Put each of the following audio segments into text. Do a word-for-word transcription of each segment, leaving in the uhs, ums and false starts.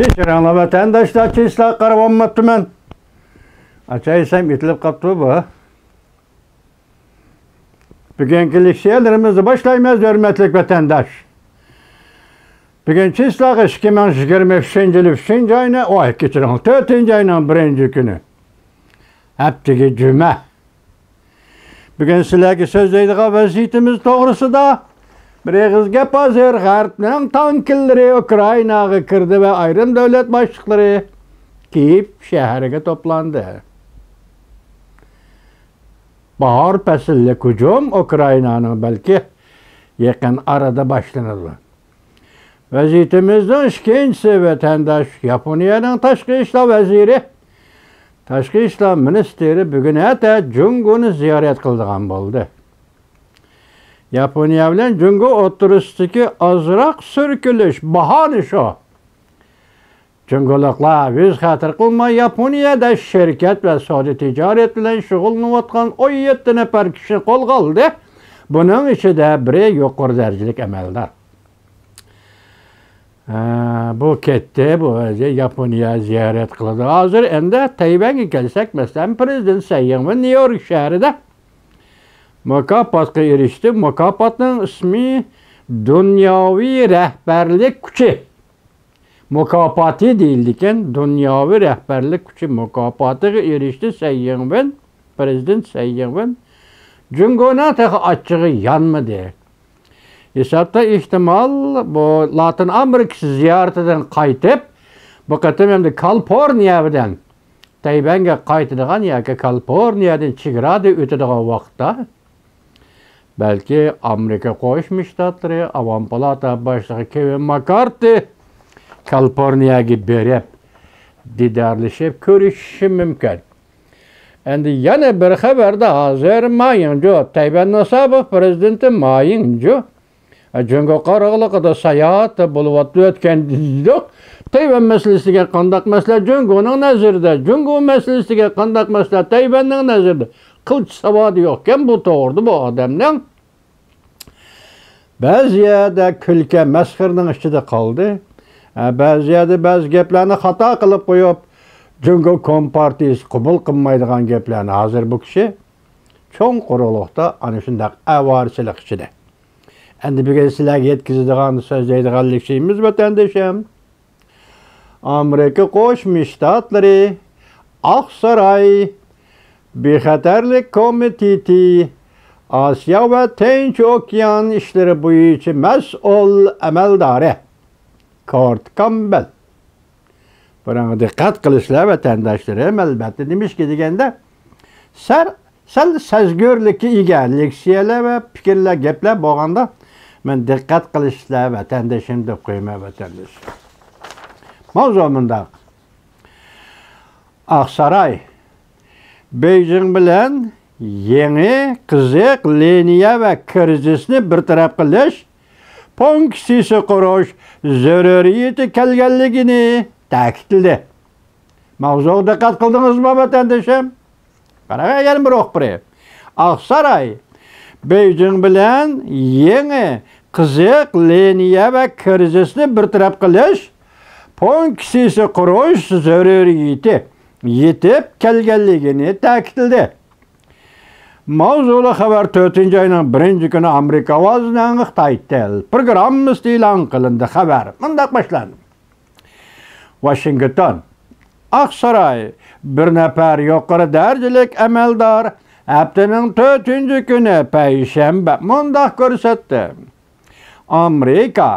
كەچۈرۈڭلار ۋەتەنداشلار، چىسلاغا قاراۋالماپتىمەن. ئاچايسام ئېتىلىپ قاپتۇ بۇ. بۈگۈنكى لېكسىيەلىرىمىزنى باشلايمىز، ھۆرمەتلىك ۋەتەنداش. بۈگۈن چىسلاغا ئىككى مىڭ يىگىرمە ئۈچىنچى يىل ئۈچىنچى ئاينىڭ، ۋاي، كەچۈرۈڭ، تۆتىنچى ئاينىڭ بىرىنچى كۈنى. ھەپتىگە جۈمە. بۈگۈن سىلەرگە سۆزلەيدىغان ۋەزىيىتىمىز توغرىسىدا بىر ئېغىز گەپ ھازىر. غەربنىڭ تانكىلىرى ئۇكرائىناغا كىردى ۋە ئايرىم دۆلەت باشلىقلىرى كىيېۋ شەھىرىگە توپلاندى. باھار پەسىللىك ھۇجۇم ئۇكرائىنانىڭ بەلكى يېقىن ئارىدا باشلىنىدۇ. ۋەزىيىتىمىزنىڭ ئىككىنچىسى، ۋەتەنداش، ياپونىيەنىڭ تاشقى ئىشلار ۋەزىرى، تاشقى ئىشلار مىنىستىرى بۈگۈن ئەتە جۇڭگونى زىيارەت قىلىدىغان بولدى. ياپونىيە بىلەن جۇڭگو ئوتتۇرىسىدىكى ئازراق سۈركىلىش، باھانە شۇ. جۇڭگولۇقلار يۈز خەتىر قىلماي ياپونىيەدە شىركەت ۋە سودا تىجارەت بىلەن شۇغۇللىنىۋاتقان ئون يەتتە نەپەر كىشىنى قولغا ئالدى. بۇنىڭ ئىچىدە بىرى يۇقىرى دەرىجىلىك ئەمەلدار. ھە، بۇ كەتتى، بۇ ياپونىيە زىيارەت قىلىدۇ. ھازىر ئەمدى تەيۋەنگە كەلسەك، مەسىلەن، پىرېزىدېنت سەي يىڭۋېن نيۇ يورك شەھىرىدە مۇكاپاتقا ئېرىشتى. مۇكاپاتنىڭ ئىسمى دۇنياۋى رەھبەرلىك كۈچى مۇكاپاتى دېيىلىدىكەن. دۇنياۋى رەھبەرلىك كۈچى مۇكاپاتىغا ئېرىشتى سەي يىڭۋېن، پىرېزىدېنت سەي يىڭۋېن. جۇڭگونىڭ تېخى ئاچچىقى يانمىدى. ھېسابتا ئېھتىمال بۇ لاتىن ئامېرىكىسى زىيارىتىدىن قايتىپ، بۇ قېتىم ئەمدى كالىفورنىيە بىلەن تەيۋەنگە قايتىدىغان ياكى كالىفورنىيەدىن چېگرادا ئۆتىدىغان ۋاقىتتا، بەلكى ئامېرىكا قوشما شتاتلىرى ئاۋام پالاتا باشلىقى كېۋىن ماككارتى كالىفورنىيەگە بېرىپ، دىدارلىشىپ كۆرۈشۈشى مۇمكىن. ئەمدى يەنە بىر خەۋەردە ھازىر ما يىڭجۇ، تەيۋەننىڭ سابىق پىرېزىدېنتى ما يىڭجۇ جۇڭگو قارىغۇلۇقىدا ساياھەتتە بولۇۋاتىدۇ ئۆتكەن دېدۇق. تەيۋەن مەسىلىسى دېگەن قانداق مەسىلە جۇڭگونىڭ نەزىرىدە؟ جۇڭگو مەسىلىسى دېگەن قانداق مەسىلە تەيۋەننىڭ نەزىرىدە؟ قىلچە ساۋادى يوقكەن بۇ توغرىدا بۇ ئادەمنىڭ. بەزى يەردە كۈلكە مەسخىرىنىڭ ئىچىدە قالدى. ھە، بەزى يەردە بەزى گەپلەرنى خاتا قىلىپ قويۇپ، جۇڭگو كومپارتىيىسى قوبۇل قىلمايدىغان گەپلەرنى ھازىر بۇ كىشى چوڭ قۇرۇقلۇقتا ئانا شۇنداق ئاۋارىچىلىك ئىچىدە. ئەمدى بۈگۈن سىلەرگە يەتكۈزىدىغان، سۆزلەيدىغان لېكسىيىمىز، ۋەتەندىشىم، ئامېرىكا قوشما شتاتلىرى، ئاقساراي، بىخەتەرلىك كومىتېتى، ئاسىيا ۋە تىنچ ئوكيان ئىشلىرى بويىچە مەسئۇل ئەمەلدارى كورت كامبېل. بۇنىڭغا دىققەت قىلىشلار، ۋەتەنداشلىرىم، ئەلۋەتتە، نېمىشقا دېگەندە، سەر سەل سەزگۈرلۈككە ئىگە لېكسىيەلەر ۋە پىكىرلەر، گەپلەر بولغاندا، مەن دىققەت قىلىشىڭلار ۋەتەندىشىم دەپ قويىمەن، ۋەتەندىشىم. ماۋزۇ مۇنداق. ئاقساراي، بېيجىڭ بىلەن يېڭى قىزىق لىنىيە ۋە كىرىزىسنى بىر تەرەپ قىلىش پونكسىيىسى قۇرۇش زۆرۈرىيىتى كەلگەنلىكىنى تەكىتلىدى. ماۋزۇغا دىققەت قىلدىڭىزمۇ، ۋەتەندىشىم؟ قاراڭ، يەنە بىر ئوقۇپ بېرەي. ئاقساراي، بېيجىڭ بىلەن يېڭى قىزىق لىنىيە ۋە كىرىزىسنى بىر تەرەپ قىلىش پونكسىيىسى قۇرۇش زۆرۈرىيىتى يېتىپ كەلگەنلىكىنى تەكىتلىدى. ماۋزۇلۇق خەۋەر تۆتىنچى ئاينىڭ بىرىنچى كۈنى ئامېرىكا ئاۋازىنىڭ خىتاي تىل پروگراممىسىدا ئېلان قىلىندى. خەۋەر مۇنداق باشلاندى. ۋاشىنگتون. ئاقساراي، بىر نەپەر يۇقىرى دەرىجىلىك ئەمەلدار ھەپتىنىڭ تۆتىنچى كۈنى، پەيشەنبە، مۇنداق كۆرسەتتى: ئامېرىكا،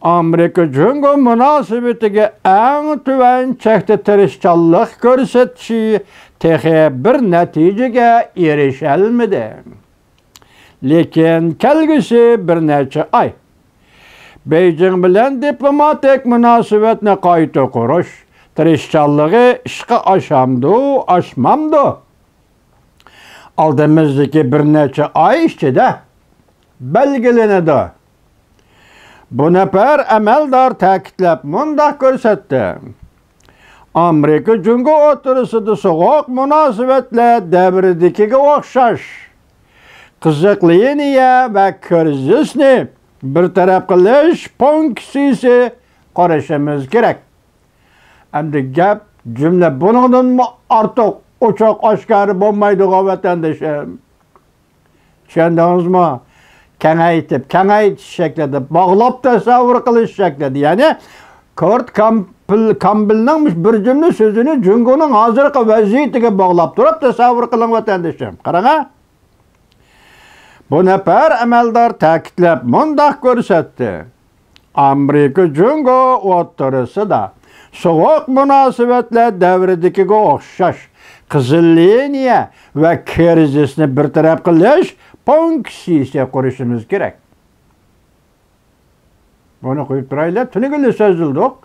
ئامېرىكا جۇڭگو مۇناسىۋىتىگە ئەڭ تۆۋەن چەكتە تىرىشچانلىق كۆرسىتىشى تېخى بىر نەتىجىگە ئېرىشەلمىدى. لېكىن كەلگۈسى بىر نەچچە ئاي بېيجىڭ بىلەن دىپلوماتىك مۇناسىۋەتنى قايتا قۇرۇش تىرىشچانلىقى ئىشقا ئاشامدۇ، ئاشمامدۇ؟ ئالدىمىزدىكى بىر نەچچە ئاي ئىچىدە بەلگىلىنىدۇ. بۇ نەپەر ئەمەلدار تەكىتلەپ مۇنداق كۆرسەتتى: ئامېرىكا جۇڭگو ئوتتۇرىسىدا سوغۇق مۇناسىۋەتلەر دەۋرىدىكىگە ئوخشاش قىزىق لىنىيە ۋە كىرىزىسنى بىر تەرەپ قىلىش پونكسىيىسى قۇرۇشىمىز كېرەك. ئەمدى گەپ، جۈملە بۇنىڭدىنمۇ ئارتۇق ئوچۇق ئاشكارا بولمايدىغۇ، ۋەتەندىشىم. چۈشەندىڭىزمۇ؟ كېڭەيتىپ، كېڭەيتىش شەكلىدە، باغلاپ تەسەۋۋۇر قىلىش شەكلىدە. يەنى كورت كامبېل-، كامبېلنىڭ مۇشۇ بىر جۈملە سۆزىنى جۇڭگونىڭ ھازىرقى ۋەزىيىتىگە باغلاپ تۇرۇپ تەسەۋۋۇر قىلىڭ، ۋەتەندىشىم. قاراڭا. بۇ نەپەر ئەمەلدار تەكىتلەپ مۇنداق كۆرسەتتى: ئامېرىكا جۇڭگو ئوتتۇرىسىدا سوغۇق مۇناسىۋەتلەر دەۋرىدىكىگە ئوخشاش قىزىل لىنىيە ۋە كىرىزىسنى بىر تەرەپ قىلىش پونكسىيىسى قۇرۇشىمىز كېرەك. بۇنى قويۇپ تۇرايلى، تۈنۈگۈنلا سۆزلىدۇق.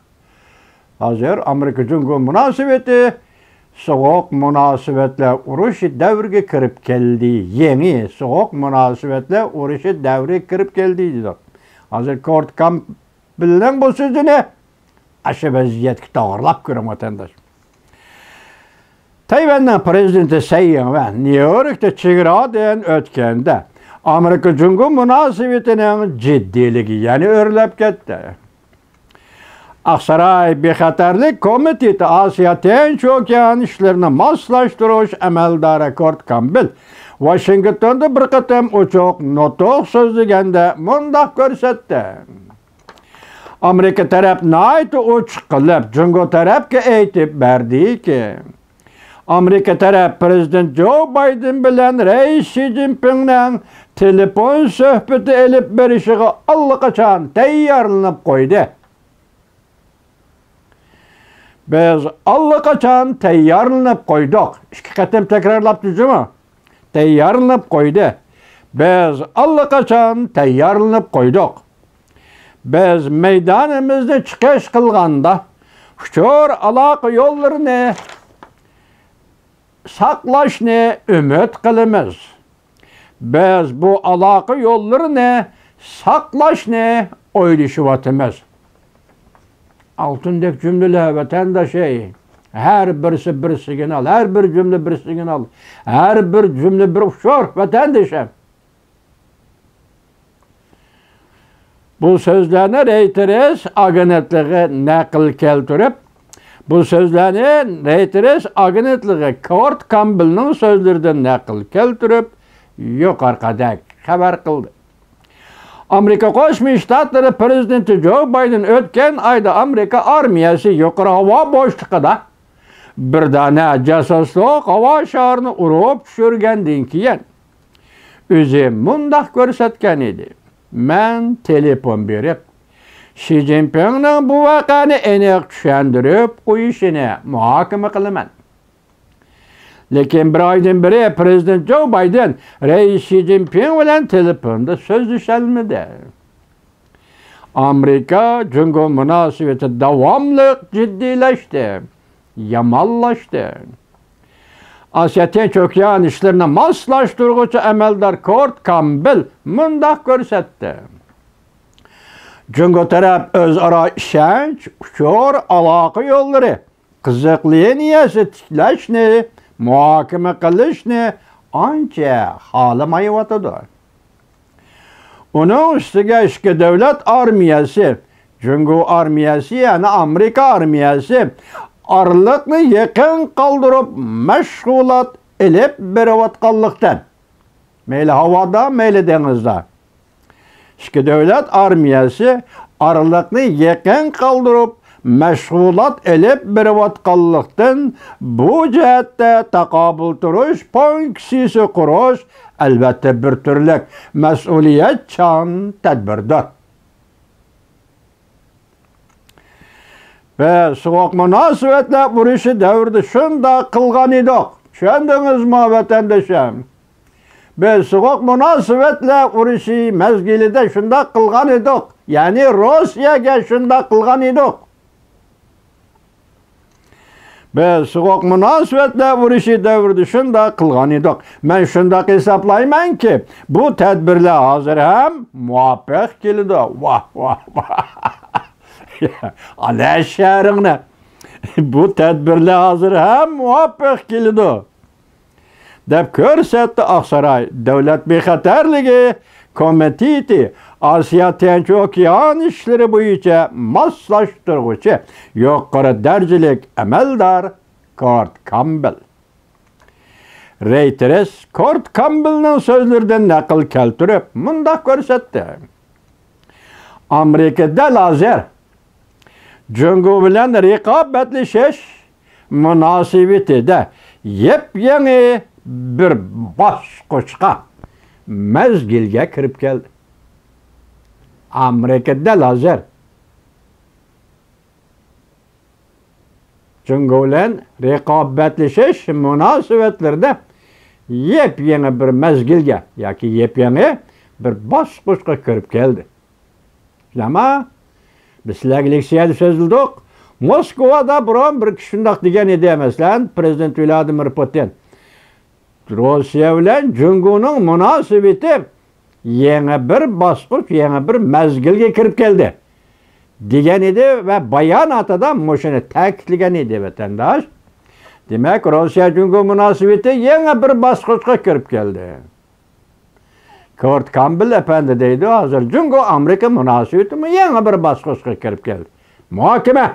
ھازىر ئامېرىكا جۇڭگو مۇناسىۋىتى سوغۇق مۇناسىۋەتلەر ئۇرۇشى دەۋرىگە كىرىپ كەلدى. يېڭى سوغۇق مۇناسىۋەتلەر ئۇرۇشى دەۋرىگە كىرىپ كەلدى دېدۇق. ھازىر كورت كامبېلنىڭ بۇ سۆزىنى ئاشۇ ۋەزىيەتكە توغرىلاپ كۆرۈڭ، ۋەتەنداش. تەيۋەننىڭ پىرېزىدېنتى سەي يىڭۋەن نيۇ يوركتا چېگرادىن ئۆتكەندە، ئامېرىكا جۇڭگو مۇناسىۋىتىنىڭ جىددىيلىكى يەنە ئۆرلەپ كەتتى. ئاقساراي بىخەتەرلىك كومىتېتى ئاسىيا تىنچ ئوكيان ئىشلىرىنى ماسلاشتۇرۇش ئەمەلدارى كورت كامبېل ۋاشىنگتوندا بىر قېتىم ئوچۇق نۇتۇق سۆزلىگەندە مۇنداق كۆرسەتتى. ئامېرىكا تەرەپ ناھايىتى ئوچۇق قىلىپ، جۇڭگو تەرەپكە ئېيتىپ بەردىكى، ئامېرىكا تەرەپ پىرېزىدېنت جو بايدېن بىلەن رەئىس شى جىنپىڭنىڭ تېلېفون سۆھبىتى ئېلىپ بېرىشىغا ئاللىقاچان تەييارلىنىپ قويدى. بىز ئاللىقاچان تەييارلىنىپ قويدۇق. ئىككى قېتىم تەكرارلاپتۇ جۇمۇ. تەييارلىنىپ قويدى. بىز ئاللىقاچان تەييارلىنىپ قويدۇق. بىز مەيدانىمىزنى چىقىش قىلغاندا، ئۇچۇر ئالاقە يوللىرىنى ساقلاشنى ئۈمىد قىلىمىز. بىز بۇ ئالاقە يوللىرىنى ساقلاشنى ئويلىشىۋاتىمىز. ئالتۇندەك جۈملىلەر، ۋەتەنداش، ئەي. ھەر بىرسى بىر سىگنال، ھەر بىر جۈملە بىر سىگنال، ھەر بىر جۈملە بىر ئۇچۇر، ۋەتەندىشىم. بۇ سۆزلەرنى رەيتېرس ئاگېنتلىقى نەقىل كەلتۈرۈپ، بۇ سۆزلەرنى رەيتېرس ئاگېنتلىقى كورت كامبېلنىڭ سۆزلىرىدىن نەقىل كەلتۈرۈپ، يۇقىرىقىدەك خەۋەر قىلدى. ئامېرىكا قوشما شتاتلىرى پىرېزىدېنتى جو بايدېن ئۆتكەن ئايدا ئامېرىكا ئارمىيەسى يۇقىرى ھاۋا بوشلۇقىدا بىر دانە جاسۇسلۇق ھاۋا شارىنى ئۇرۇپ چۈشۈرگەندىن كېيىن، ئۆزى مۇنداق كۆرسەتكەن ئىدى: مەن تېلېفون بېرىپ، شى جىنپىڭنىڭ بۇ ۋەقەنى ئېنىق چۈشەندۈرۈپ قويۇشىنى مۇھاكىمە قىلىمەن. لېكىن بىر ئايدىن بېرى پىرېزىدېنت جو بايدېن رەئىس شى جىنپىڭ بىلەن تېلېفوندا سۆزلىشەلمىدى. ئامېرىكا جۇڭگو مۇناسىۋىتى داۋاملىق جىددىيلەشتى، يامانلاشتى. ئاسىيا تىنچ ئوكيان ئىشلىرىنى ماسلاشتۇرغۇچى ئەمەلدار كورت كامبېل مۇنداق كۆرسەتتى: جۇڭگو تەرەپ ئۆزئارا ئىشەنچ، ئۇچۇر ئالاقە يوللىرى، قىزىق لىنىيەسى تىكلەشنى مۇھاكىمە قىلىشنى ئانچە خالىمايۋاتىدۇ. ئۇنىڭ ئۈستىگە ئىككى دۆلەت ئارمىيەسى، جۇڭگو ئارمىيەسى، يەنى ئامېرىكا ئارمىيەسى ئارىلىقنى يېقىن قالدۇرۇپ مەشغۇلات ئېلىپ بېرىۋاتقانلىقتىن، مەيلى ھاۋادا، مەيلى دېڭىزدا، ئىككى دۆلەت ئارمىيەسى ئارىلىقنى يېقىن قالدۇرۇپ مەشغۇلات ئېلىپ بېرىۋاتقانلىقتىن، بۇ جەھەتتە تاقابىل تۇرۇش پونكسىيىسى قۇرۇش، ئەلۋەتتە، بىر تۈرلۈك مەسئۇلىيەتچان تەدبىردۇر. بىز سوغۇق مۇناسىۋەتلەر ئۇرۇشى دەۋرىدە شۇنداق قىلغان ئىدۇق. چۈشەندىڭىزمۇ، ۋەتەندىشىم؟ بىز سوغۇق مۇناسىۋەتلەر ئۇرۇشى مەزگىلىدە شۇنداق قىلغان ئىدۇق. يەنى روسىيەگە شۇنداق قىلغان ئىدۇق. بىز سوغۇق مۇناسىۋەتلەر ئۇرۇشى دەۋرىدە شۇنداق قىلغان ئىدۇق. مەن شۇنداق ھېسابلايمەنكى، بۇ تەدبىرلەر ھازىر ھەم مۇۋاپىق كېلىدۇ. ۋاھ، ۋاھ، ۋاھ. ئانا شەھىرىڭنى. بۇ تەدبىرلەر ھازىر ھەم مۇۋاپىق كېلىدۇ، دەپ كۆرسەتتى ئاقساراي دۆلەت بىخەتەرلىكى كومىتېتى ئاسىيا تىنچ ئوكيان ئىشلىرى بويىچە ماسلاشتۇرغۇچى يۇقىرى دەرىجىلىك ئەمەلدار كورت كامبېل. رېيتېرس كورت كامبېلنىڭ سۆزلىرىدىن نەقىل كەلتۈرۈپ مۇنداق كۆرسەتتى: ئامېرىكا دەل ھازىر جۇڭگو بىلەن رىقابەتلىشىش مۇناسىۋىتىدە يېپيېڭى بىر باسقۇچقا، مەزگىلگە كىرىپ كەلدى. ئامېرىكا دەل ھازىر جۇڭگو بىلەن رىقابەتلىشىش مۇناسىۋەتلىرىدە يېپيېڭى بىر مەزگىلگە ياكى يېپيېڭى بىر باسقۇچقا كىرىپ كەلدى. شۇنداقمۇ؟ بىز سىلەرگە لېكسىيەدە سۆزلىدۇق. موسكۋادا بۇرۇن بىر كىشى شۇنداق دېگەن ئىدى، مەسىلەن، پرېزىدېنت ۋلادىمىر پۇتىن، روسىيە بىلەن جۇڭگونىڭ مۇناسىۋىتى يېڭى بىر باسقۇچ، يېڭى بىر مەزگىلگە كىرىپ كەلدى، دېگەن ئىدى ۋە باياناتىدا مۇشۇنى تەكىتلىگەن ئىدى، ۋەتەنداش. دېمەك، روسىيە جۇڭگو مۇناسىۋىتى يېڭى بىر باسقۇچقا كىرىپ كەلدى. كورت كامبېل ئەپەندى دەيدۇ، ھازىر جۇڭگو ئامېرىكا مۇناسىۋىتىمۇ يېڭى بىر باسقۇچقا كىرىپ كەلدى. مۇھاكىمە.